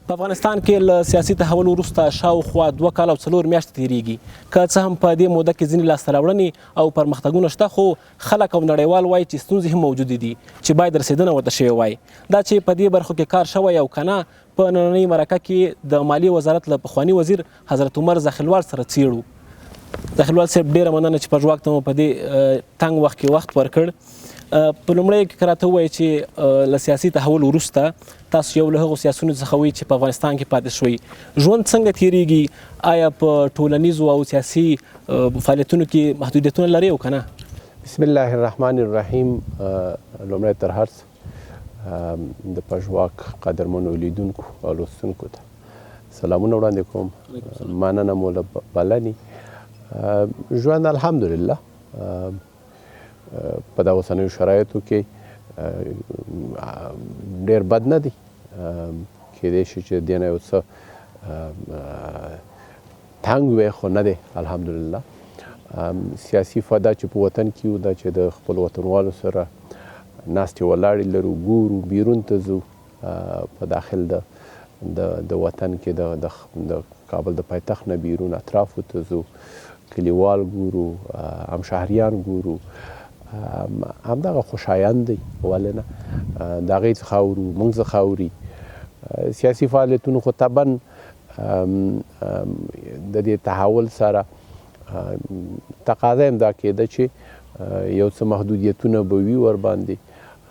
په افغانستان کې له سیاسي تحول وروسته شاوخوا 2 کاله او 4 میاشتې تېرېږي. که څه هم په دې موده کې ځینې لاسته راوړنې او پرمختګونه شته، خو خلک او نړیوال وایي چې ستونزې هم موجودې دي چې باید رسېدنه ورته شوې وای. دا چې په دې برخو کې کار شوی او که نه، په نننۍ مرکه کې د مالیې وزارت له پخواني وزیر حضرت عمر زاخیلوال سره څېړو. زاخیلوال صاحب، ډېره مننه چې پژواک ته مو په دې تنګ وخت کې وخت ورکړ. په لومړیو کې که راته ووایئ چې له سیاسي تحول وروسته تاسو یو له هغو سیاسیونو څخه وئ چې په افغانستان کې پاتې شوئ، ژوند څنګه تیریږي؟ آیا په ټولنیزو او سیاسي فعالیتونو کې محدودیتونه لري او که نه؟ بسم الله الرحمن الرحیم. لومړی تر هر څه د پژواک قدرمنو لیدونکو او لوستونکو ته سلامونه وړاندې کوم. مننه مو له بلنې. ژوند الحمدلله په دا اوسنیو شرایطو کې ډیر بد نه دی. کېدای شي چې دې نه یو څه تنګ وي، خو نه دی، الحمدلله. سیاسي فدا چې په وطن کې یو، دا چې د خپل وطنوالو سره ناستې ولاړې لرو، ګورو، بیرون ته ځو، په داخل د وطن کې د کابل د پایتخت نه بیرون اطرافو ته ځو، کلیوال ګورو، همشهریان ګورو، همدغه خوشایند دی، ولې نه؟ د هغې څخه اورو، موږ څخه اوري. سیاسي فعالیتونو خو طبعا د دې تحول سره تقاضا هم دا کېده چې یو څه محدودیتونه به وي ورباندې.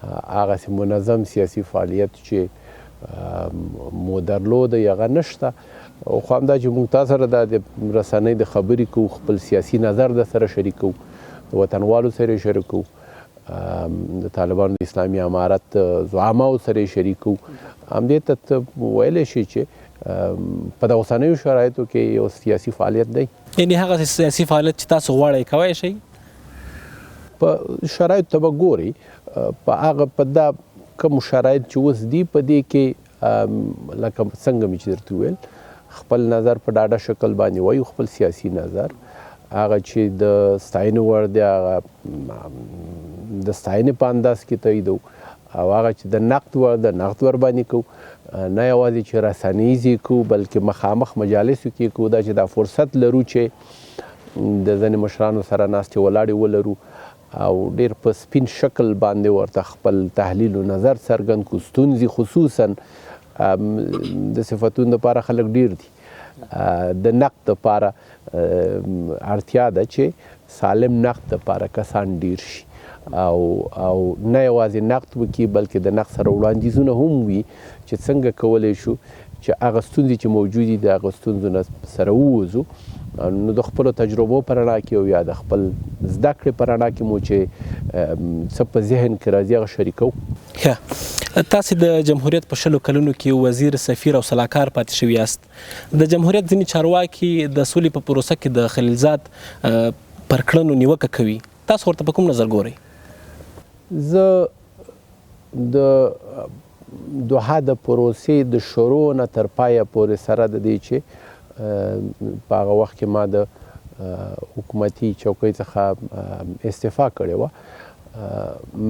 هغسې منظم سیاسي فعالیت چې مو درلود، هغه نشته، خو همدا چې موږ تا سره د رسنۍ د خبرې کوو، خپل سیاسي نظر د سره شریکو، د وطنوالو سره شریکو، د طالبانو د اسلامي امارت زعماو سره شریکو، همدې ته ویلی شي چې په دغه اوسنیو شرایطو کې یو سیاسي فعالیت دی. یعنی هغه سیاسي فعالیت چې تاسو غواړئ کوی شئ؟ په شرایطو ته به ګورئ. په هغه په دا کوم شرایط چې اوس دي، په دې کې لکه څنګه مې چې درته وویل، خپل نظر په ډاډه شکل باندې وایو، خپل سیاسي نظر، هغه چې د ستاینې وړ دی هغه د ستاینې په انداز کې تاییدو او هغه چې د نقد وړ ده نقد ور باندې کوو. نه یوازې چې رسنیز یې کوو، بلکې مخامخ مجالسو کې کوو. دا چې دا فرصت لرو چې د ځینې مشرانو سره ناستې ولاړې ولرو او ډیر په سپین شکل باندې ورته خپل تحلیل او نظر څرګند کو. ستونزې خصوصا د صفتونو لپاره خلک ډیر دي، د نقد لپاره اړتیا ده چې سالم نقد لپاره کسان ډیر شي او نه یوازې نقد وکړي، بلکې د نقد سره وړاندیزونه هم وي چې څنګه کولی شو چې هغه ستونزې چې موجودې دي، هغه ستونزو نه سره ووځو. نو د خپلو تجربو په رڼا کې او یا د خپل زده کړې په رڼا کې مو چې څه په ذهن کې راځي، هغه شریکو. ښه، تاسې د جمهوریت په 20 کلونو کې وزیر، سفیر او سلاکار پاتې شوي یاست. د جمهوریت ځینې چارواکي د سولې په پروسه کې د خلیلزاد پر کړنو نیوکه کوي. تاسو ورته په کوم نظر ګورئ؟ زه د دوحه د پروسې د شروع نه تر پایه پورې، سره د دې چې په هغه وخت کې ما د حکومتي چوکۍ څخه استعفا کړې وه،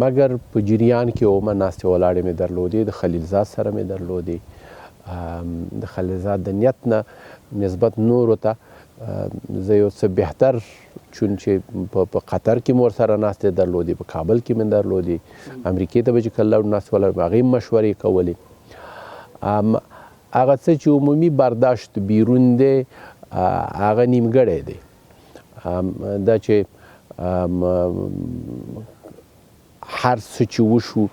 مګر په جریان کې ومه. ناستې ولاړې مې درلودې، د خلیلزاد سره مې درلودې. د خلیلزاد د نیت نه نسبت نورو ته زه یو څه بهتر، چون چې په قطر کې مور سره ناستې درلودې، په کابل کې مې درلودې، امریکې ته به چې کله لاړو ناستې ولاړې، هغې مشورې کولې. هغه څه چې عمومي برداشت بیرون دی هغه نیمګړی دی. دا چې هر څه چې وشو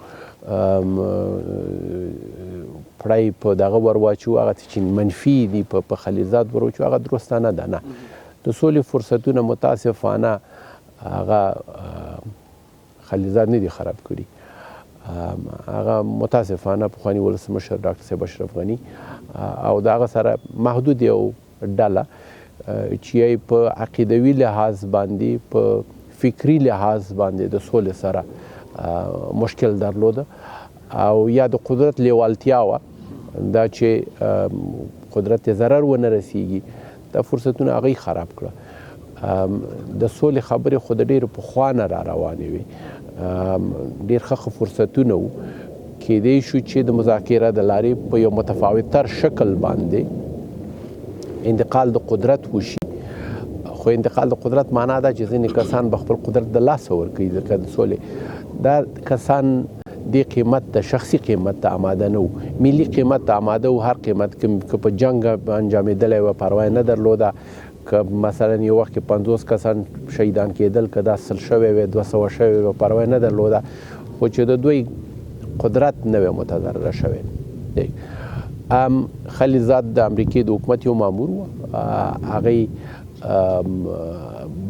پړه یې په دغه ور واچو، هغه څه چې منفي دي په خلیلزاد ور واچو، هغه درسته نه ده. نه، د سولې فرصتونه متاسفانه هغه خلیلزاد نه دي خراب کړي، هغه متاسفانه پخواني ولسمشر ډاکټر صاحب اشرف غني او د هغه سره محدود یو ډله چې یې په عقیدوي لحاظ باندې، په فکري لحاظ باندې د سولې سره مشکل درلوده او یا د قدرت لیوالتیا وه، دا چې قدرت ته ضرر ونه رسیږي، دا فرصتونه هغوی خراب کړه. د سولې خبرې خو د ډېرو پخوا نه را روانې وې، ډېر ښه ښه فرصتونه وو. کېدای شو چې د مذاکره د لارې په یو متفاوتر شکل باندې انتقال د قدرت وشي. خو انتقال د قدرت معنا دا چې ځینې کسان به خپل قدرت د لاسه ورکوي، ځکه د سولې دا کسان دې قیمت ته، شخصي قیمت ته آماده نه وو، ملي قیمت ته آماده وو. هر قیمت که په جنګ انجامېدلی وه پروا یې نه درلوده. که مثلا یو وخت کې 50 کسان شهیدان کېدل، که دا 100 شوی وی، 200 شوی وی، پروا یې نه درلوده، خو چې د دوی قدرت نه وی متضرر شوی. خلیلزاد د امریکې د حکومت یو مامور و، هغه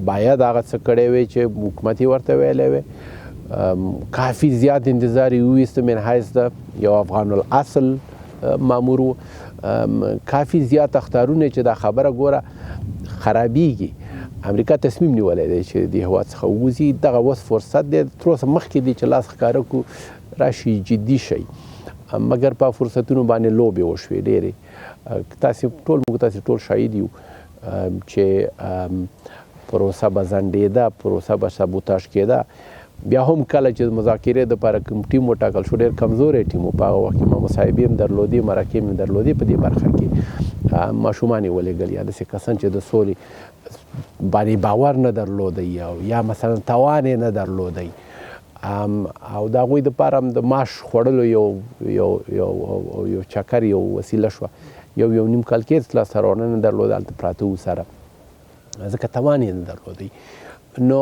باید هغه څه کړی وی چې حکومت یې ورته ویلی وی. کافي زیات انتظار یې وویست من حیث د یو افغان الاصل مامور و. کافي زیات اخطارونه چې دا خبره ګوره خرابیږي. امریکا تصمیم نیولی دی چې د هېواد څخه ووځي، دغه اوس فرصت دی، تر اوسه مخکې دی چې لاس ښکاره کړو، راشي جدي شئ. مګر په فرصتونو باندې لوبې وشوې ډېرې. تاسې ټول، موږ تاسې ټول شاهد یو چې پروسه به ځنډېده، پروسه به سبوتاژ کېده. بیا هم کله چې د مذاکرې دپاره کوم ټیم وټاکل شو، ډېر کمزوری ټیم و. په هغه وخت کې ما مصاحبې هم درلودې، مرکې مې درلودې په دې برخه کې. ماشومان یې ولېږل یا داسې کسان چې د سولې باندې باور نه درلودی او یا مثلا توان یې نه درلودی، او د هغوی دپاره هم د ماش خوړلو یو یو یو یو چکر یو وسیله شوه. یو یو نیم کال کې هېڅ لاسته راوړنه نه درلوده، هلته پراته وو سره، ځکه توان یې نه درلودی. نو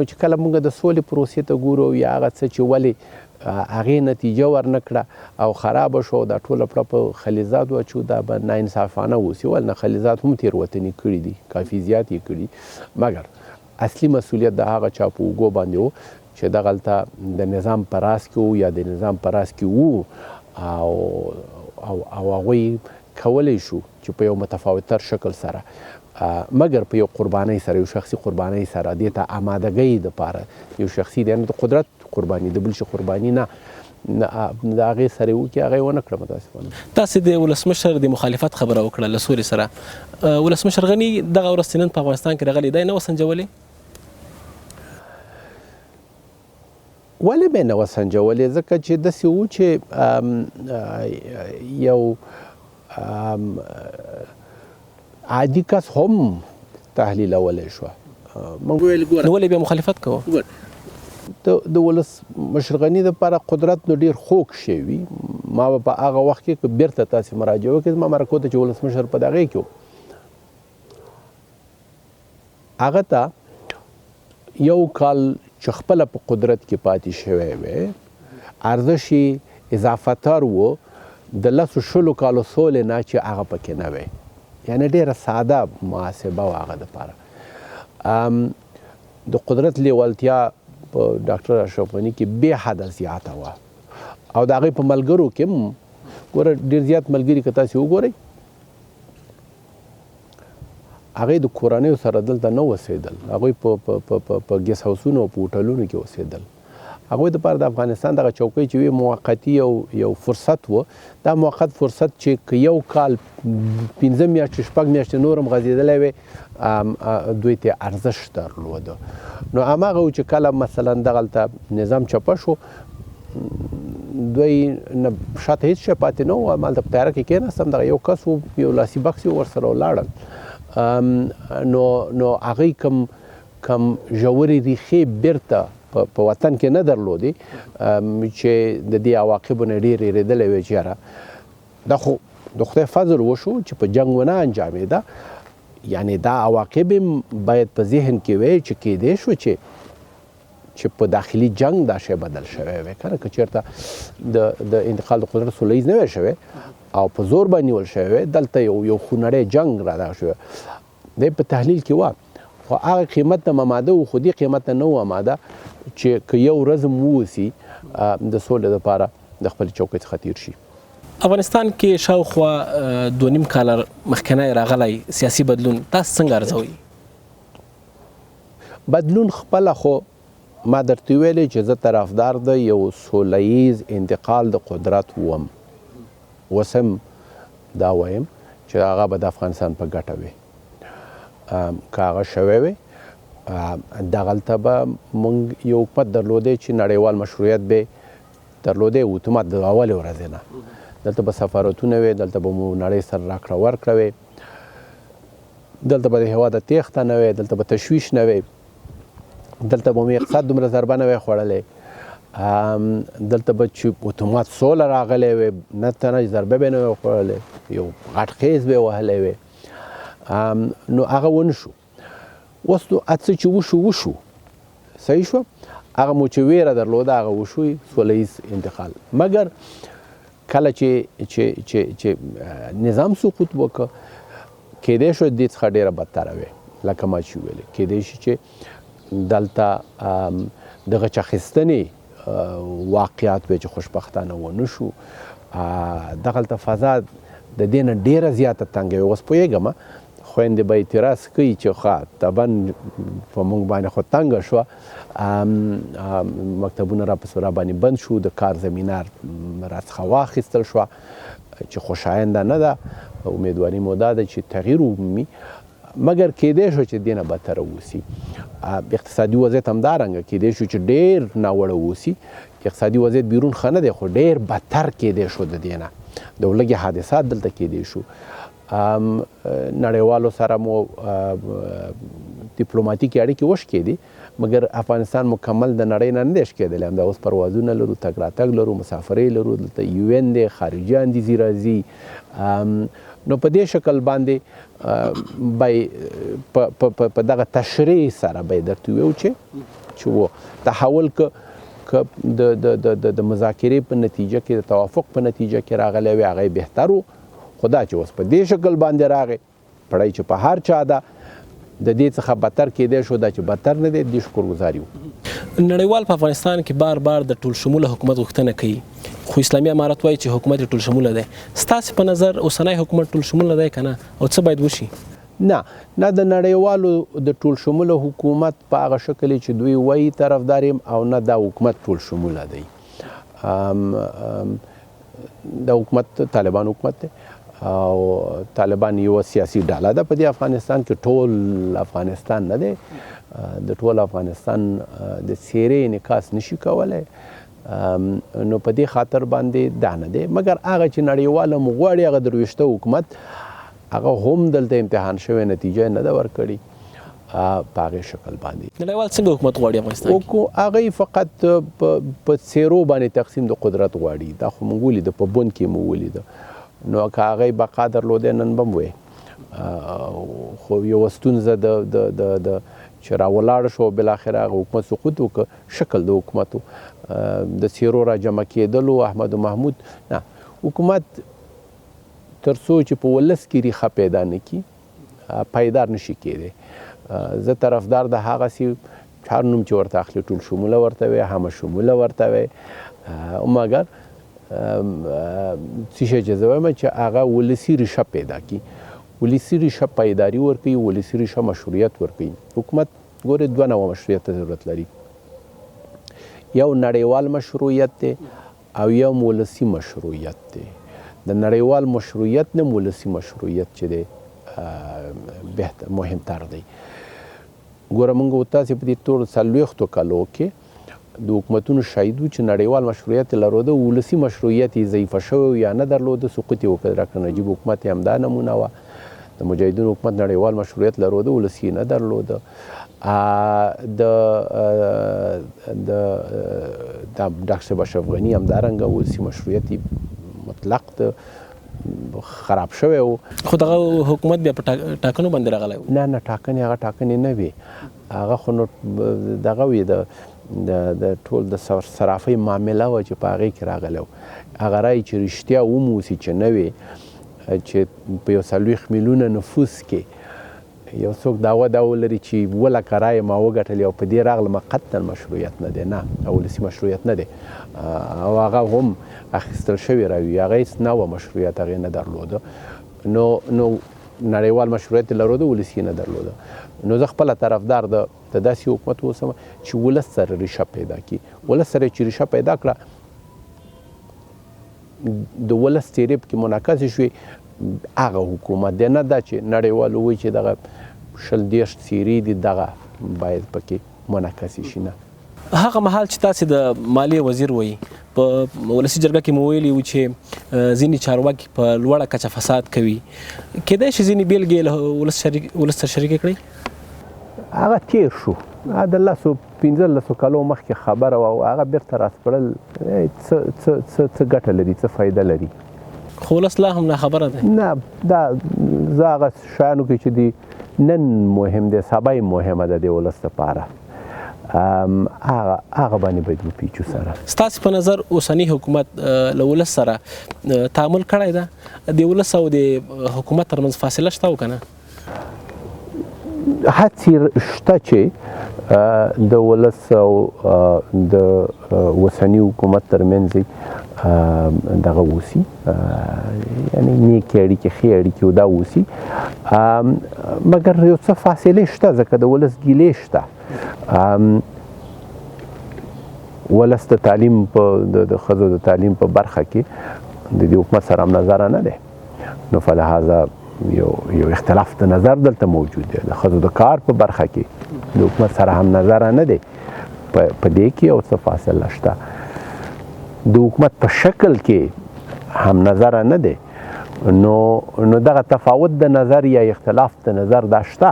چې کله موږ د سولې پروسې ته ګورو یا هغه څه چې ولې هغې نتیجه ورنه کړه او خرابه شو، دا ټوله پړه په خلیلزاد واچو، دا به ناانصافانه اوسي. ول نه، خلیلزاد هم تېروتنې کړي دي، کافي زیات یې کړي، مګر اصلي مسؤلیت د هغه چا په اوږو باندې و چې دغلته د نظام په راس کې و یا د نظام په راس کې وو، او او او هغوی کولی شو چې په یو متفاوتر شکل سره، مګر په یو قربانۍ سره، یو شخصي قربانۍ سره، دې ته آمادګۍ دپاره یو شخصي دی، نه د قدرت قرباني، د بل شي قرباني نه، د هغې سره یې وکړي، هغه یې ونه کړه متاسفانه. تاسې د ولسمشر د مخالفت خبره وکړه له سولې سره. ولسمشر غني دغه ورځ چې نن په افغانستان کې راغلی دی، نه وه سنجولې؟ ولې به یې نه وه سنجولې؟ ځکه چې داسې و چې یو عادي کس هم تحلیلولی شوه. موږ ویل ګوره، نو ولې بیا مخالفت کوه؟ د ولسمشر غني دپاره قدرت نو ډېر خوږ شی وي. ما به په هغه وخت کې که بیرته تاسې مراجعه وکړئ زما مرکو ته چې ولسمشر په دغې کې و، هغه ته یو کال چې خپله په قدرت کې پاتې شوی وی، ارزش یې اضافه تر و د 10-20 کالو سولې نه چې هغه پکې نه وی. یعنې ډېره ساده محاسبه وه هغه دپاره. د قدرت لیوالتیا په ډاکټر اشرف غني کې بې حده زیاته وه، او د هغې په ملګرو کې هم ګوره ډېر زیات ملګري که تاسې وګورئ، هغې د کورنیو سره دلته نه اوسېدل، هغوی په ګیس هاوسونو او په هوټلونو کې اوسېدل. هغوی دپاره د افغانستان دغه چوکۍ چې وي موقتي یو فرصت و. دا موقت فرصت چې که یو کال 5 میاشتې 6 میاشتې نور هم غځېدلی وی، دوی ته ارزش درلود. نو هماغه و چې کله مثلا دغلته نظام چپه شو، دوی نه شاته هېڅ شی پاتې نه و. همالته په طیاره کې کېناستم، دغه یو کس و، یو لاسي بکس یې ورسره ولاړل. نو هغوی کم ژورې ریښې بیرته په وطن کې نه درلودې، چې د دې عواقبو نه ډېر یېرېدلی وی چې یاره دا خو د خدای فضل وشو چې په جنګ ونه انجامېده. یعنې دا عواقب هم باید په ذهن کې وی چې کېدای شو چې په داخلي جنګ دا شی بدل شوی وی، که نه که چېرته د انتقال د قدرت سوله ییز نه وی شوی او په زور باندې نیول شوی وی، دلته یو خونړی جنګ را دغه شوی دی په تحلیل کې وه. خو هغه قیمت ته آماده و، خو دې قیمت ته نه و آماده چې که یو ورځ هم ووسي د سولې دپاره د خپلې چوکۍ څخه تیر شي. افغانستان کې شاوخوا 2.5 کاله مخکنی راغلی سیاسي بدلون تاسو څنګه ارزوئ؟ بدلون خپله خو ما درته ویلې چې زه طرفدار د یو سوله ییز انتقال د قدرت وم، اوس هم دا وایم چې هغه به د افغانستان په ګټه وي. که هغه شوی وي، دغلته به موږ یو حکومت درلودی چې نړیوال مشروعیت به درلودی اتومات د اولې ورځې نه دلته به سفارتونه وي، دلته به مو نړۍ سره راکړه ورکړه وي، دلته به د هېواده تېښته نه وي، دلته به تشویش نه وي، دلته به مو اقتصاد دومره ضربه نه وي خوړلی، دلته به چې اتومات سوله راغلی وي، نه تنه ضربه به نه وي خوړلی، یو غټ خیز به وهلی وي. نو هغه ونه شو. اوس نو څه چې وشو وشو، صحیح شو، هغه مو چې ویره درلوده هغه وشو، سوله ییز انتقال. مګر کله چې چې چې چې نظام سقوط وکړ، کېدای شو دې څخه ډېره بدتره وي، لکه ما چې وویل، کېدای شي چې دلته د غچ اخیستنې واقعات وي چې خوشبختانه ونه شو. دغلته فضا د دې نه ډېره زیاته تنګه وي. اوس پوهېږم خویندې به اعتراض کوي چې ښه طبعا په موږ باندې خو تنګه شوه، مکتبونه را پسې را باندې بند شو، د کار زمینه را څخه واخیستل شوه چې خوشاینده نه ده. امیدواري مو دا ده چې تغییر ومومي، مګر کېدای شو چې دې نه بدتره اوسي. اقتصادي وضعیت همدارنګه کېدای شو چې ډېر ناوړه اوسي. اقتصادي وضعیت بیرون ښه نه دی، خو ډېر بدتر کېدای شو د دې نه. د ولږې حادثات دلته کېدای شو. نړیوالو سره مو دیپلوماتیکې اړیکې وشکېدې، مګر افغانستان مکمل د نړۍ نه نه دی شکېدلی. همدا اوس پروازونه لرو، تګ راتګ لرو، مسافرۍ لرو، دلته یو ان دی، خارجیان دي ځي راځي. نو په دې شکل باندې په دغه تشریح سره به درته ویو چې چې و تحول که که د د د د مذاکرې په نتیجه کې، د توافق په نتیجه کې راغلی وي، هغه بهتر و. خو دا چې اوس په دې شکل باندې راغی، پړی چې په هر چا ده، د دې څخه بدتر کېدای شو، دا چې بدتر نه دی، دې شکرګزار یو. نړیوال په افغانستان کې بار بار د ټول شموله حکومت غوښتنه کوي، خو اسلامي امارت وایي چې حکومت یې ټول شموله دی. ستاسې په نظر اوسنی حکومت ټول شموله دی که نه، او څه باید وشي؟ نه نه، د نړیوالو د ټول شموله حکومت په هغه شکل چې دوی وایي طرفدار یم، او نه دا حکومت ټول شموله دی. دا حکومت طالبان حکومت دی، او طالبان یو سیاسي ډله ده په دې افغانستان کې، ټول افغانستان نه دی، د ټول افغانستان د څیرې انعکاس نشي کولی. نو په دې خاطر باندې دا نه دی. مګر هغه چې نړیوال هم غواړي هغه درویشته حکومت، هغه هم دلته امتحان شوی، نتیجه نه ده ورکړې په هغې شکل باندې. نړیوال څنګه حکومت غواړي افغانستان کې؟ هغه فقط په څیرو باندې تقسیم د قدرت غواړي. دا خو موږ ولیده، په بن کې مو ولیده. نو که هغه بقا درلودی نن به هم وی. خو یوه ستونزه د د د د چې راولاړ شو، بالاخره هغه حکومت سقوط وکړ، شکل د حکومت د څیرو را جمع کېدلو، احمد و محمود نه حکومت تر څو چې په ولس کې ریښه پیدا نه کړي پایدار نشي کېدی. زه طرفدار د هغسې هر نوم چې ورته اخلي ټول شموله ورته وي، همه شموله ورته وي، مګر څه شی چې زه وایم چې هغه ولسي ریښه پیدا کړي، ولسي ریښه پایداري ورکوي، ولسي ریښه مشروعیت ورکوي. حکومت ګورې دوه نوع مشروعیت ته ضرورت لري، یو نړیوال مشروعیت دی او یو ولسي مشروعیت دی. د نړیوال مشروعیت نه ولسي مشروعیت چې دی بهتر مهمتر دی. ګوره موږ او تاسې په دې تور 40 کلو کې د حکومتونو شاهد وو چې نړیوال مشروعیت یې لرلوده، ولسي مشروعیت یې ضعیفه شوی یا نه درلوده، سقوط یې وکړ. ډاکټر نجیب حکومت یې همدا نمونه وه. د مجاهدینو حکومت نړیوال مشروعیت لرلوده، ولسي یې نه درلوده. د د ډاکټر صاحب اشرف غني همدارنګه ولسي مشروعیت یې مطلق د خراب شوی و. خو دغه حکومت بیا په ټاکنو باندې راغلی و. نه نه، ټاکنې هغه ټاکنې نه وې، هغه خو نو دغه وې د د ټول د صرافۍ معامله وه چې په هغې کې راغلی و. هغه رایې چې رښتیا وموسي چې نه وې، چې په یو 40 میلیونه نفوس کې یو څوک دعوه دا ولري چې 7 لکه رایې ما وګټلې او په دې راغلم، قطعا مشروعیت نه دی، نه ولسي مشروعیت نه دی، او هغه هم اخیستل شوی راوي، هغه هېڅ نه وه مشروعیت هغې نه درلوده. نو نو نړیوال مشروعیت یې لرلوده، ولسي یې نه درلوده. نو زه خپله طرفدار د داسې حکومت اوسم چې ولس سره ریښه پیدا کړي. ولس سره چې ریښه پیدا کړه، د ولس څېرې پکې منعکسې شوې، هغه حکومت دی. نه دا چې نړیوال وایي چې دغه 20 څېرې دي، دغه باید پکې منعکسې شي. نه هغه مهال چې تاسې د مالیې وزیر وئ، په ولسي جرګه کې مو ویلي وو چې ځینې چارواکي په لوړه کچه فساد کوي. کېدای شي ځینې بېلګې له ولس شریک ولس سره شریکې کړئ؟ هغه تیر شو، د لسو پنځلسو کلو مخکې خبره وه او هغه بیرته راسپړل څه څه څه څه ګټه لري، څه فایده لري؟ خو ولس لا هم ناخبره دی. نه، دا زه هغه شیانو کې چې دی نن مهم دی، سبا یې مهمه ده د ولس لپاره، هغه هغه باندې باید وپیچو سره. ستاسو په نظر اوسنی حکومت له ولس سره تعامل کړی ده؟ د ولس او د حکومت ترمنځ فاصله شته او کنه؟ هڅې شته چې د ولس او د اوسني حکومت ترمنځ دغه اوسي، یعنی نیکې اړیکې، ښې اړیکې او دا اوسي، مګر یو څه فاصلې شته، ځکه د ولس ګیلې شته. ولس د تعلیم په د ښځو د تعلیم په برخه کې د دې حکومت سره هم نظره نه دی، نو فلهذا یو اختلاف د نظر دلته موجود دی. د ښځو د کار په برخه کې د حکومت سره هم نظر نه دی، په دې کې یو څه فاصله شته. د حکومت په شکل کې هم نظر نه دی، نو نو دغه تفاوت د نظر یا اختلاف د نظر دا شته،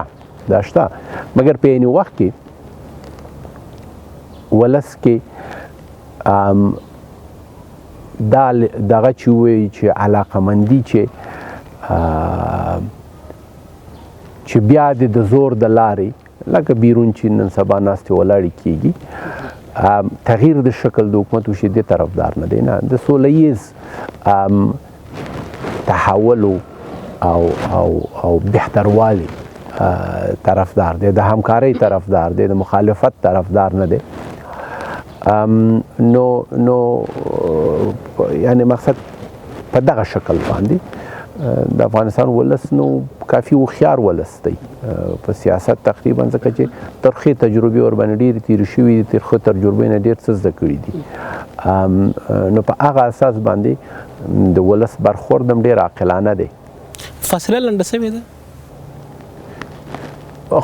دا شته. مګر په عین وخت کې ولس کې دا دغه چې وایي چې علاقمندي چې چې بیا د زور د لارې لکه بیرون چې نن سبا ناستې ولاړې کیږي، تغییر د شکل د حکومت وشي، دې طرفدار نه دی. نه، د سوله ییز تحول او او او بهتروالي طرفدار دی، د همکارۍ طرفدار دی، د مخالفت طرفدار نه دی. نو نو یعنی مقصد په دغه شکل باندې د افغانستان ولس نو کافي هوښیار ولس دی په سیاست تقریبا، ځکه چې ترخې تجربې ورباندې ډېرې تېرې شوي دي، ترخو تجربې نه ډېر څه زده کړي دي. نو په هغه اساس باندې د ولس برخورد هم ډېر عاقلانه دی. فاصله لنډه شوې ده؟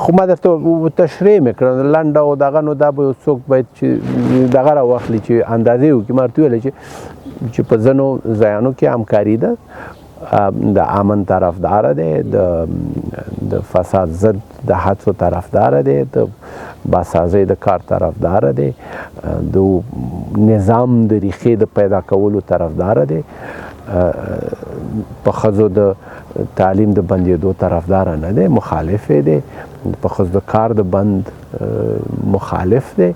خو ما درته تشریح مې کړه لنډه او دغه، نو دا به یو څوک باید چې دغه راواخلي چې اندازې وکړي. ما ورته وویل چې په ځینو ځایانو کې همکاري ده، د امن طرفدار دی، د فساد ضد د هڅو طرفدار دی، د باسازۍ د کار طرفدار دی، د نظام د ریښې د پیدا کولو طرفدار دی، په ښځو د تعلیم د بندېدو طرفدار نه دی، مخالف دی، په ښځو د کار د بند مخالف دی،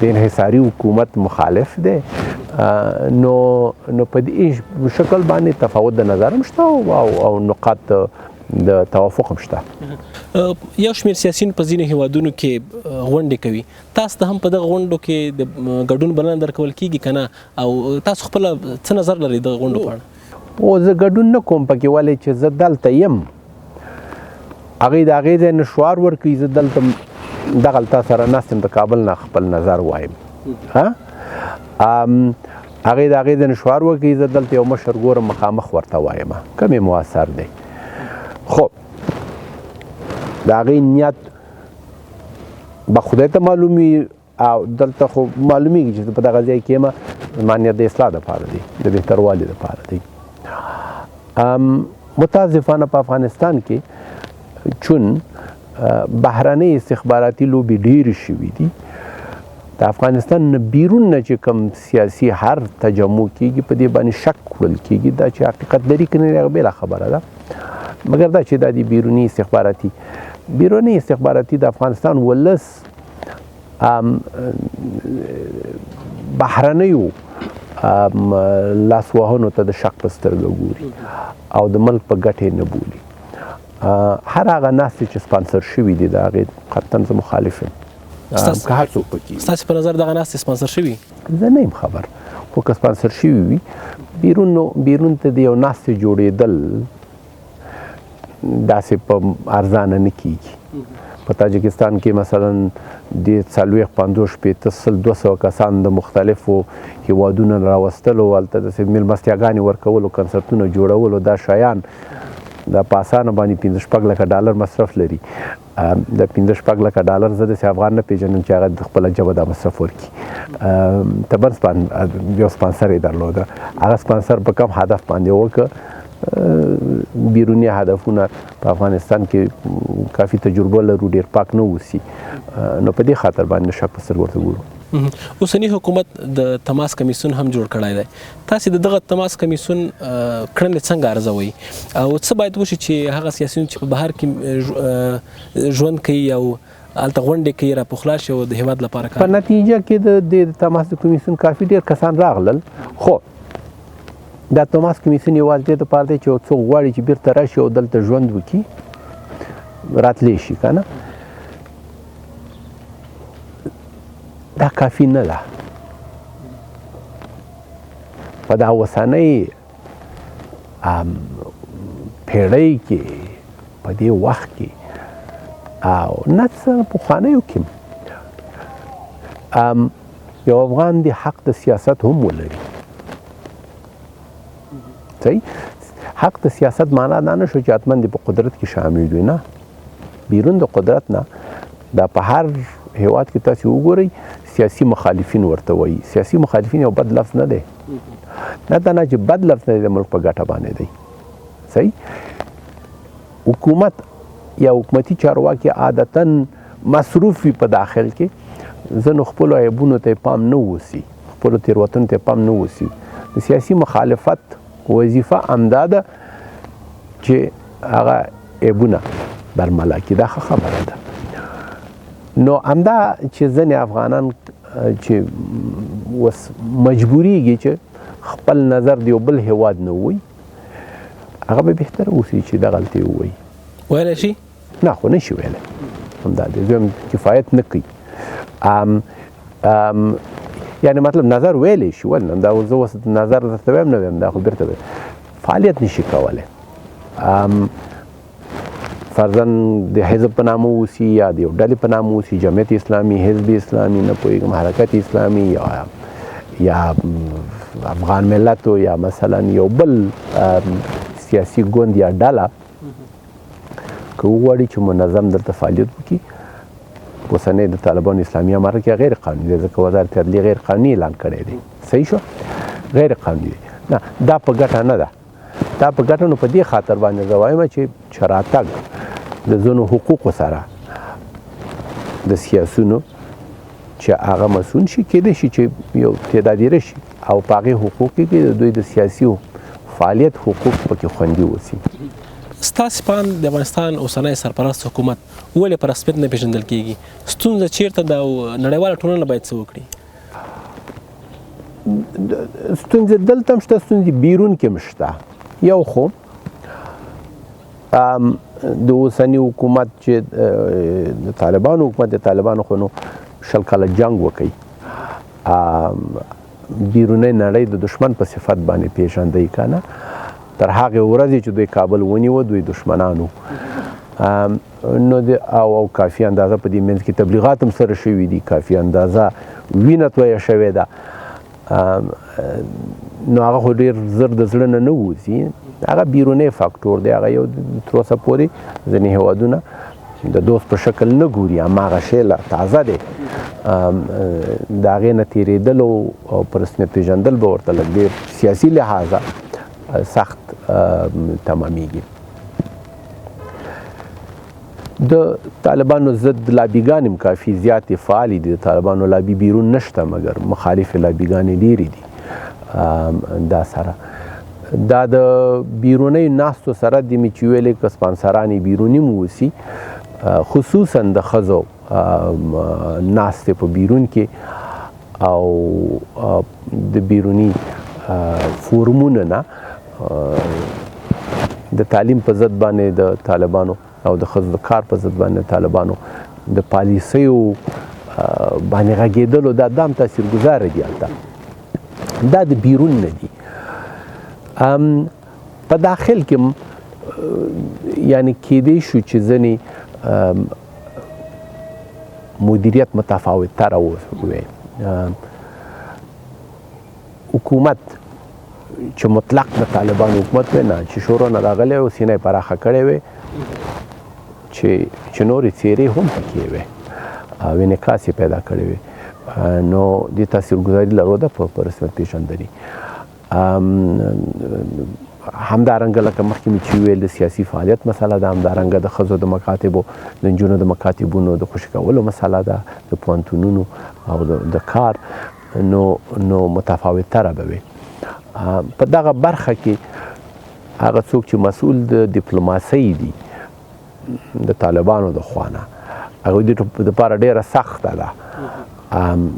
د انحصاري حکومت مخالف دی. نو نو په دې شکل باندې تفاوت د نظر هم شته او او نقاط د توافق هم شته. یو شمېر سیاسیون په ځینو هیوادونو کې غونډې کوي، تاسو ته هم په دغه غونډو کې د ګډون بلنه درکول کیږي که نه، او تاسو خپله څه نظر لرئ دغه غونډو په اړه؟ او زه ګډون نه کوم پکې، ولې چې زه دلته یم، هغوی د هغې ځای نه شعار ورکوي، زه دلته دغلته سره ناست یم، د کابل نه خپل نظر وایم. ها، هغې د هغې ځای نه شعار ورکوي، زه دلته یو مشر ګورم مخامخ ورته وایم، کمې موثر دی. خو د هغې نیت به خدای ته معلوم وي، او دلته خو معلومیږي چې په دغه ځای کې یم، زما نیت د اصلاح دپاره دی، د بهتروالي دپاره دی. متاسفانه په افغانستان کې چون بهرنۍ استخباراتي لوبې ډېرې شوي دي، د افغانستان نه بیرون نه چې کوم سیاسي هر تجمع کیږي په دې باندې شک وړل کیږي، دا چې حقیقت لري که نه لري هغه بېله خبره ده، مګر دا چې دا د بیروني استخباراتي بیروني استخباراتي د افغانستان ولس بهرنیو لاسوهنو ته د شک په سترګه ګوري او د ملک په ګټه یې نه بولي. هر هغه ناستې چې سپانسر شوي دي د هغې قطعاً زه مخالف یم، که هر څوک پکې. ستاسې په نظر دغه ناستې سپانسر شوي؟ زه نه یم خبر، خو که سپانسر شوي وي، بیرون نو بیرون ته د یو ناستې جوړېدل داسې په ارزانه نه کیږي. په تاجکستان کې مثلا د 40، 50، 60، 100، 200 کسان د مختلفو هیوادونو راوستلو، هلته داسې میلمستیاګانې ورکولو، کنسرتونه جوړولو، دا شیان دا په اسانه باندې 15 شپږ لکه ډالر مصرف لري. د 15 شپږ لکه ډالر زه داسې افغان نه پېژنم چې هغه د خپله جبه دا مصرف ورکړي. طبعا یو سپانسر یې درلوده، هغه سپانسر په کم هدف باندې وکړ. بیروني هدفونه په افغانستان کې کافي تجربه لرو، ډېر پاک نه اوسي، نو په دې خاطر باندې شک په سترګو ورته ګورو. اوسنی حکومت د تماس کمیسیون هم جوړ کړی دی. تاسې د دغه تماس کمیسیون کړنې څنګه ارزوئ او څه باید وشي چې هغه سیاسیون چې په بهر کې ژوند کوي او هلته غونډې کوي راپخلا شي او د هېواد لپاره کار په نتیجه کې د دې تماس د کمیسیون کافي ډېر کسان راغلل، خو دا تماس کمیسیون یوازې دې لپاره دی چې یو څوک غواړي چې بیرته راشي او دلته ژوند وکړي راتلی شي که نه، دا کافي نه ده. په دا اوسنۍ پیړۍ کې، په دې وخت کې او نه څه پخوانیو کې یو افغان د حق د سیاست هم ولري. صحیح؟ حق د سیاست معنا دا نه شو چې حتما د په قدرت کې شامل وي، نه، بیرون د قدرت نه. دا په هر هیواد کې تاسو وګورئ سیاسي مخالفین ورته وایي. سیاسي مخالفین یو بد لفظ نه دی، نه دا نه چې بد لفظ نه دی، د ملک په ګټه باندې دی. صحیح؟ حکومت یا حکومتي چارواکي عادتا مصروف وي په داخل کې، ځینو خپلو عیبونو ته پام نه اوسي، خپلو تېروتنو ته پام نه اوسي. د سیاسي مخالفت وظیفه همدا ده چې هغه عیبونه برملا کړي. دا ښه خبره ده. نو همدا چې ځینې افغانان چې اوس مجبوریږي چې خپل نظر د یو بل هیواد نه ووایي، هغه به بهتره اوسي چې دغلته یې ووایي. ویلی شي؟ نه، خو نه شي ویلی. همدا دی، زه کفایت نه کوي. یعنی مطلب نظر ویلی شي، ولې نه؟ دا زه اوس نظر درته وایم نه وایم، دا خو بیرته فعالیت نشي کولی. فرضاً د حزب په نامه اوسي یا د یو ډلې په نامه اوسي، جمعیت اسلامي، حزب اسلامي، نه پوهېږم حرکت اسلامي یا افغان ملت یا مثلا یو بل سیاسي ګوند یا ډله که وغواړي چې منظم دلته فعالیت وکړي، اوسنی د طالبانو اسلامي امارت کې غیر قانوني دی، ځکه وزارت عدلیې غیر قانوني اعلان کړی دی. صحیح شو؟ غیر قانوني دی. نه، دا په ګټه نه ده. دا په ګټه نو په دې خاطر باندې زه وایم چې راتګ د ځینو حقوقو سره د سیاسیونو چې هغه مسؤل شي، کېدای شي چې یو تعداد یې راشي او په هغې حقوق کې د دوی د سیاسي فعالیت حقوق پکې خوندي اوسي. ستاسې په اند د افغانستان اوسنی سرپرست حکومت ولې په رسمیت نه پېژندل کېږي؟ ستونزه چیرته ده او نړیواله ټولنه باید څه وکړي؟ ستونزې دلته هم شته، ستونزې بیرون کې هم شته. یو خو د اوسني حکومت چې د طالبانو حکومت، د طالبانو خو نو 20 کاله جنګ وکړي، بیرونۍ نړۍ د دشمن په صفت باندې پېژندی که نه، تر هغې ورځې چې دوی کابل ونیوه دوی دشمنانو. نو او کافي اندازه په دې منځ کې تبلیغات هم سره شوي دي، کافي اندازه وینه تویه شوې ده. نو هغه خو ډېر زر د زړه نه نه وځي، هغه بیرونی فاکټور دی. هغه یو تر اوسه پورې ځینې هېوادونه د دوست په شکل نه ګوري، هماغه شی لا تازه دی. د هغې نه تېرېدل او په رسمیت پېژندل به ورته لږ ډېر سیاسي لحاظه سخت تمامېږي. د طالبانو ضد لابیګانې هم کافي زیاتې فعالې دي. د طالبانو لابي بیرون نشته، مګر مخالفې لابیګانې ډېرې دي. دا سره دا د بیرونیو ناستو سره د مې چې ویلې که سپانسران یې بیروني هم اوسي، خصوصا د ښځو ناستې په بیرون کې او د بیروني فورمونو نه د تعلیم په ضد باندې د طالبانو او د ښځو د کار په ضد باندې طالبانو د پالیسیو باندې غږېدلو دا دام تاثیرګذاره دي. هلته دا د بیرون نه دي. په داخل کې یعنی کېدی شو چې ځینې مدیریت متفاوت‌تر وي. حکومت چې مطلق د طالبانو حکومت وي، نه چې شورو نه راغلی او سینه یې پراخه کړې وي چې نورې څیرې هم پکې وي او انعکاس یې پیدا کړی وي، نو دې تاثیرګذاري لرو ده په رسمیت پېژندنې. همدارنګه لکه مخکې مې چې وویل د سیاسي فعالیت مسله ده، همدارنګه د ښځو د مکاتبو، د نجونو د مکاتبونو د خوشې کولو مسله ده، د پوهنتونونو او د کار، نو متفاوتره به وي. په دغه برخه کې هغه څوک چې مسؤل د دیپلوماسۍ دي د طالبانو د خوا نه، هغوی د دپاره ډېره سخته ده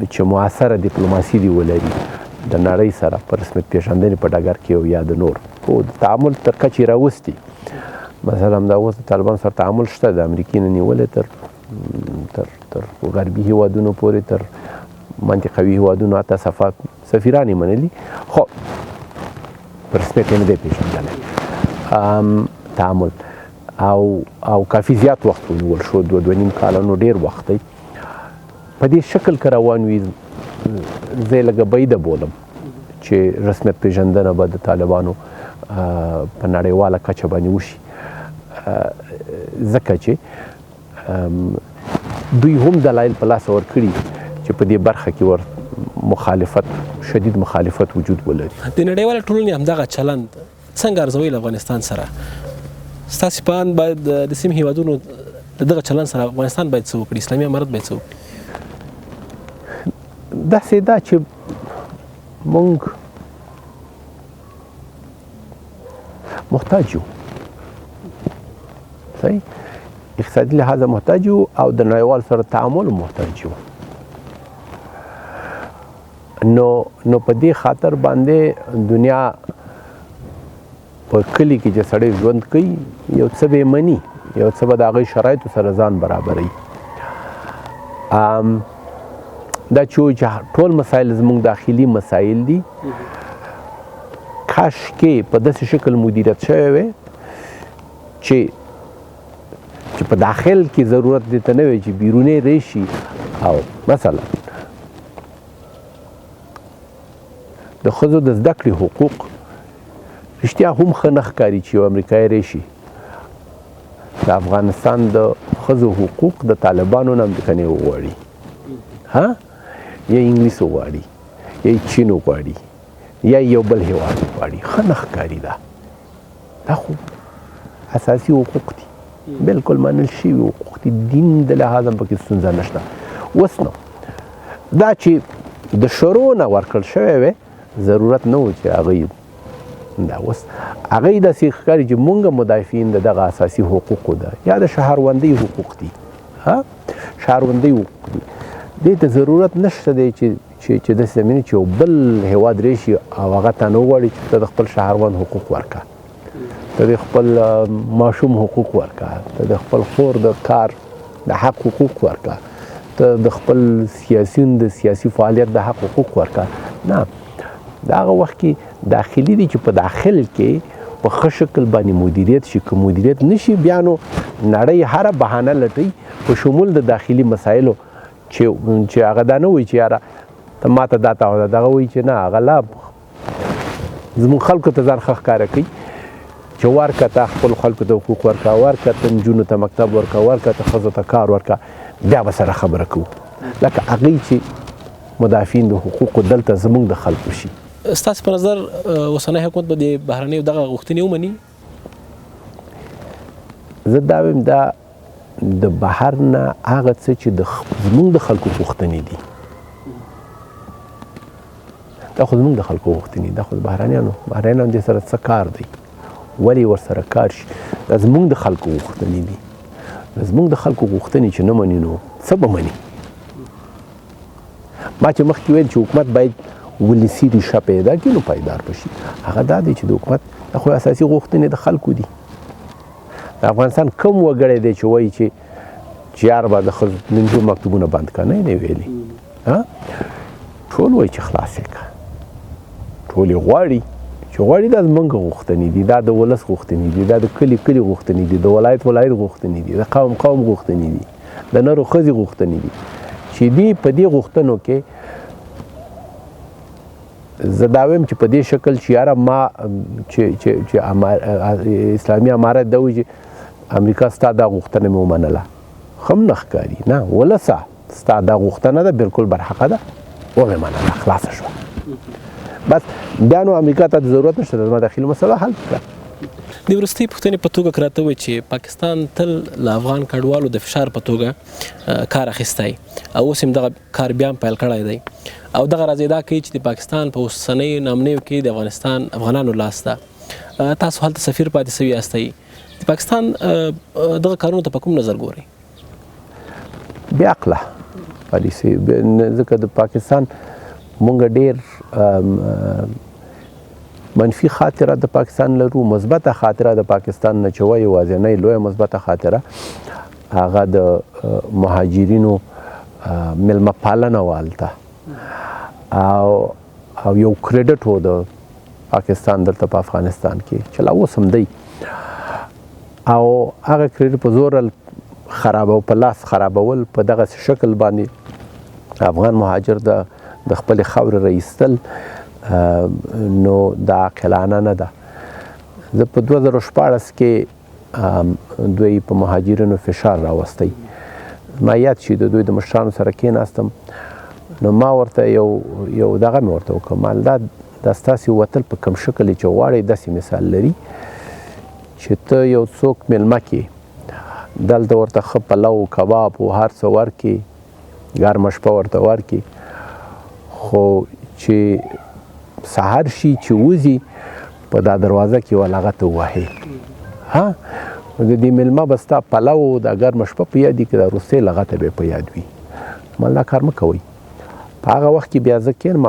چې موثره دیپلوماسي دې ولري د نړۍ سره په رسمیت پېژندنې په ډګر کې او یا د نور خو د تعامل تر کچې راوستي. مثلا دا اوس د طالبانو سره تعامل شته، د امریکې نه نیولې تر تر تر غربي هیوادونو پورې، تر منطقوي هیوادونو، حتی سفیران یې منلي، خو په رسمیت یې نه دی پېژندلی تعامل. او کافي زیات وخت ونیول شو، 2-2.5 کاله، نو ډېر وخت دی. په دې شکل که روان وي زه یې لږه بعیده بولم چې رسمیت پېژندنه به د طالبانو په نړیواله کچه باندې وشي، ځکه چې دوی هم دلایل په لاس ورکړي چې په دې برخه کې ور مخالفت، شدید مخالفت وجود ولري. د نړیوالې ټولنې همدغه چلند څنګه ارزوي له افغانستان سره؟ ستاسې په اند باید د سیمې هیوادونو له دغه چلند سره افغانستان باید څه وکړي، اسلامي امارت باید څه وکړي؟ داسې ده چې موږ محتاج یو، صحیح اقتصادي لحاظه محتاج یو او د نړیوال سره تعامل محتاج یو. نو په دې خاطر باندې دنیا په کلي کې چې سړی ژوند کوي یو څه به یې مني، یو څه به د هغې شرایطو سره ځان برابروي. دا چې وایي چې ټول مسایل زموږ داخلي مسایل دي، کاش کې په داسې شکل مدیریت شوی وی چې په داخل کې ضرورت دې ته نه وی چې بیرونی راشي. او مثلا د ښځو د زده کړې حقوق رښتیا هم ښه نه ښکاري چې یو امریکایي راشي د افغانستان د ښځو حقوق د طالبانو نه امریکنۍ وغواړي، ها، یا انګلیس وغواړي، یا چین وغواړي، یا یو بل هیواد وغواړي، ښه نه ښکاري. دا خو اساسي حقوق دي، بالکل منل شوي حقوق دي، دین د لحاظ هم پکې ستونزه نشته. اوس نو دا چې د شروع نه ورکړل شوی وی ضرورت نه و چې هغوی دا اوس هغوی داسې ښکاري چې مونږ مدافعین د دغه اساسي حقوقو ده یا د شهروندۍ حقوق دي، ها، شهروندۍ حقوق دي، دې ته ضرورت نشته دی چې چې داسې زمینه چې یو بل هیواد راشي او هغه ته نه وغواړي چې ته د خپل شهروند حقوق ورکړه، ته د خپل ماشوم حقوق ورکړه، ته د خپل خور د کار د حق حقوق ورکړه، ته د خپل سیاسیون د سیاسي فعالیت د حق حقوق ورکړه. نه، دا هغه وخت کې داخلي دي چې په داخل کې په ښه شکل باندې مدیریت شي. که مدیریت نشي بیا نو نړۍ هره بهانه لټوي په شمول د داخلي مسایلو چې هغه دا نه وایي چې یاره ته ما ته دا ته دغه وایي چې نه، هغه لا زموږ خلکو ته ځان ښه ښکاره کوي چې ورکه ته خپل خلکو ته حقوق ورکه، ورکه ته نجونو ته مکتب ورکه، ورکه ته ښځو ته کار ورکه، بیا به سره خبره کوو. لکه هغوی چې مدافعین د حقوقو دلته زموږ د خلکو شي. ستاسو په نظر اوسنی حکومت به د بهرنیو دغه غوښتنې ومني؟ زه دا وایم دا د بهر نه هغه څه چې د زموږ د خلکو غوښتنې دي، دا خو زموږ د خلکو غوښتنې دي، دا خو د بهرنیانو دې سره څه کار دی، ولې ورسره کار شي؟ دا زموږ د خلکو غوښتنې دي، زموږ د خلکو غوښتنې چې نه مني نو څه به مني؟ ما چې مخکې ویل چې حکومت باید ولسي ریښه پیدا کړي نو پایدار به شي، هغه دا دی چې د حکومت دا خو اساسي غوښتنې د خلکو دي. د افغانستان کوم وګړی دی چې وایي چې یار به د ښځو د نجونو مکتبونه بند کړه؟ نه یې دی ویلي، ټول وایي چې خلاص یې کړه، ټول یې غواړي چې غواړي. دا زمونږ غوښتنې دي، دا د ولس غوښتنې دي، دا د کلي کلي غوښتنې دي، د ولایت ولایت غوښتنې دي، د قوم قوم غوښتنې دي، د نر او ښځې غوښتنې دي، چې دی په دې غوښتنو کې زه دا وایم چې په دې شکل چې یاره ما چې چې چې اسلامي امارت دا وایي چې امریکا ستا دا غوښتنه مې ومنله، ښه هم نه ښکاري. نه ولسه ستا دا غوښتنه ده، بالکل برحقه ده، ومې منله، خلاصه شوه. بس بیا نو امریکا ته ضرورت نشته، زما داخلي مسله حل کړه. د وروستۍ پوښتنې په توګه که راته ووایې چې پاکستان تل له افغان کډوالو د فشار په توګه کار اخیستی او اوس هم دغه کار بیا هم پیل کړی دی او دغه راز ادعا کوي چې د پاکستان په اوسنیو ناامنیو کې د افغانستان افغانانو لاس ده، تاسو هلته سفیر پاتې سوي یاستئ، د پاکستان دغه کارونو ته په کوم نظر ګورئ؟ بې عقله پالیسي، ځکه د پاکستان مونږ ډیر منفي خاطره د پاکستان لرو، مثبته خاطره د پاکستان نه چې وه یوازینۍ لویه مثبته خاطره هغه د مهاجرینو میلمه پالنه وه هلته، او یو کریډټ و د پاکستان دلته په افغانستان کې چې لا اوس هم دی، او هغه کریډټ په زور خرابو په لاس خرابول په دغسې شکل باندې افغان مهاجر د خپلې خاورې را ایستل، نو دا عاقلانه نه ده. زه په 2016 کې دوی په مهاجرینو فشار راوستی، ما یاد شي د دوی د مشرانو سره کېناستم، نو ما ورته یو دغه مې ورته وکړ، مال دا ستاسې وتل په کوم شکل چې غواړئ داسې مثال لري چې ته یو څوک مېلمه کې، دلته ورته ښه پلو کباب و هر څه ورکې، ګرمه شپه ورته ورکې، خو چې سهار شي چې وځي په دا دروازه کې یوه لغته ووهې، ها د دې مېلمه به ستا پلو دا ګرمه شپه په یاد وي که دا وروستۍ لغته به یې په یاد وي. مال دا کار مه کوئ. په هغه وخت کې بیا زه کښېنم،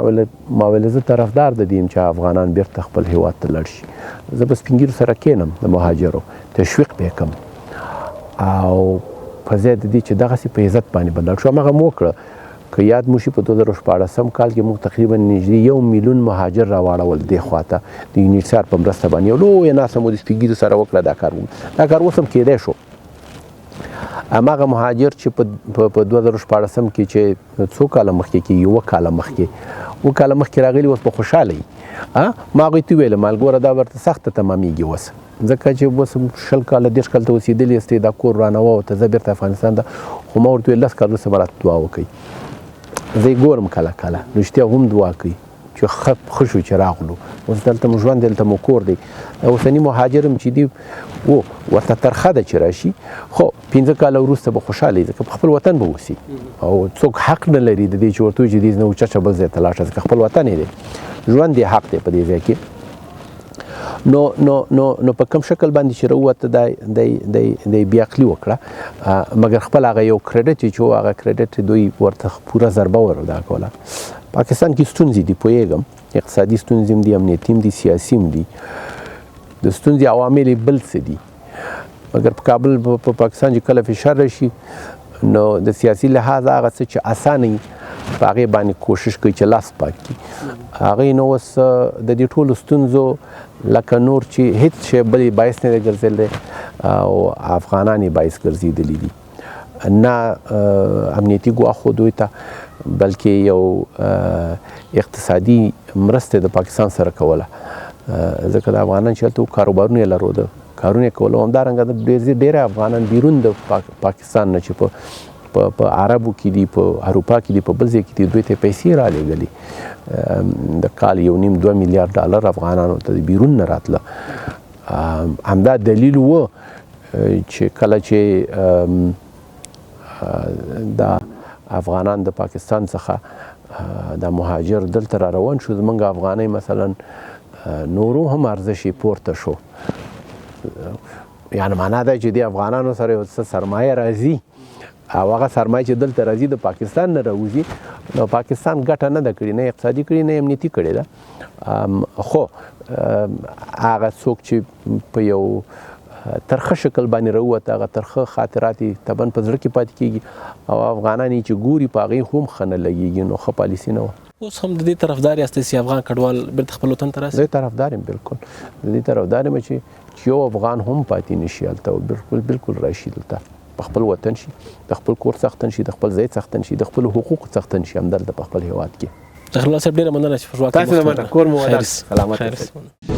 ما ویل زه طرفدار د دې یم چې افغانان بیرته خپل هیواد ته لاړ شي، زه به سپینږیرو سره کښېنم، د مهاجرو تشویق به یې کړم، او په ځای د دې چې دغسې په عزت باندې به لاړ شو. هماغه مو وکړه. که یاد مو شي په 2016 کال کې موږ تقریبا نږدې 1 میلیون مهاجر راواړول دې خوا ته د یونیسار په مرسته باندې، یو لویه ناسته مو د سپینږیرو سره وکړه. دا کار اوس هم کېدای شو. هماغه مهاجر چې په 2016 کې چې څو کاله مخکې کې یوه کاله مخکې اوه کاله مخکې راغلي، اوس به خوشحاله وي. ما هغوی ته وویل مال ګوره دا ورته سخته تمامېږي اوس، ځکه چې اوس 20 کاله 30 کاله ته اوسېدلي یاستئ، دا کور ورانوه او ته ځه بېرته افغانستان ته. خو ما ورته وویل 10 کاله وروسته به راته دعا وکړئ، زه یې ګورم کله کله، رښتیا هم دعا کوي چې ښه شو چې راغلو، اوس دلته مو ژوند، دلته مو کور دی. اوسني مهاجر هم چې دي و ورته ترخه ده چې راشي، خو 5 کاله وروسته به خوشحاله وي، ځکه په خپل وطن به اوسي او څوک حق نه لري د دې چې ورته ووایي چې دې نه اوچته بل ځای ته لاړ شه، ځکه خپل وطن یې دی، ژوند یې حق دی په دې ځای کې. نو نو نو نو په کوم شکل باندې چې راووته دی بې عقلي وکړه، مګر خپل هغه یو کریډټ چې و هغه کریډټ دوی ورته پوره ضربه ور ادا کوله. پاکستان کې ستونزې دي، پوهېږم، اقتصادي ستونزې هم دي، امنیتي هم دي، سیاسي هم دي، د ستونزې عوامل یې بل څه دي، مګر په کابل په پاکستان چې کله فشار راشي نو د سیاسي لحاظ هغه څه چې اسانه وي په هغې باندې کوشش کوي چې لاس پاک کړي. هغې نو اوس د دې ټولو ستونزو لکه نور چې هېڅ شی بل یې باعث نه دی ګرځېدلی او افغانان یې باعث ګرځېدلي دي، نه امنیتي ګواښ و دوی ته، بلکې یو اقتصادي مرسته د پاکستان سره کوله، ځکه د افغانان چې هلته کاروبارونه یې لرو، کارونه یې کوله. همدارنګه د ډېری افغانان بیرون د پاکستان نه چې په عربو کې دي، په اروپا کې دي، په بل ځای کې دي، دوی ته پیسې رالېږلې. د کال 1.5-2 میلیارډ ډالر افغانانو ته د بیرون نه راتله. همدا دلیل و چې کله چې دا افغانان د پاکستان څخه دا مهاجر دلته را روان شو، زمونږ افغانۍ مثلا نورو هم ارزش یې پورته شو. یعنې معنا دا چې دې افغانانو سره یو څه سرمایه راځي او هغه سرمایه چې دلته راځي د پاکستان نه راوځي، نو پاکستان ګټه نه ده کړې، نه اقتصادي کړې، نه امنیتي کړې ده. خو هغه څوک چې په یو ترخه شکل باندې راووته، هغه ترخه خاطرات یې طبعا په زړه کې پاتې کېږي او افغانان یې چې ګوري په هغې هم ښه نه لګېږي، نو ښه پالیسي نه وه. اوس هم د دې طرفدار یاستئ چې افغان کډوال بېرته خپل وطن ته راشي؟ زه طرفدار یم، بالکل د دې طرفدار یم چې یو افغان هم پاتې نه شي هلته، بالکل بالکل راشي دلته په خپل وطن شي، د خپل کور څښتن شي، د خپل ځای څښتن شي، د خپلو حقوقو څښتن شي، همدلته په خپل هیواد کې. افتخار الله صاحب ډیره مننه چې په ژوند تاسو نه مننه، کور مو ودان، سلامت اوسئ.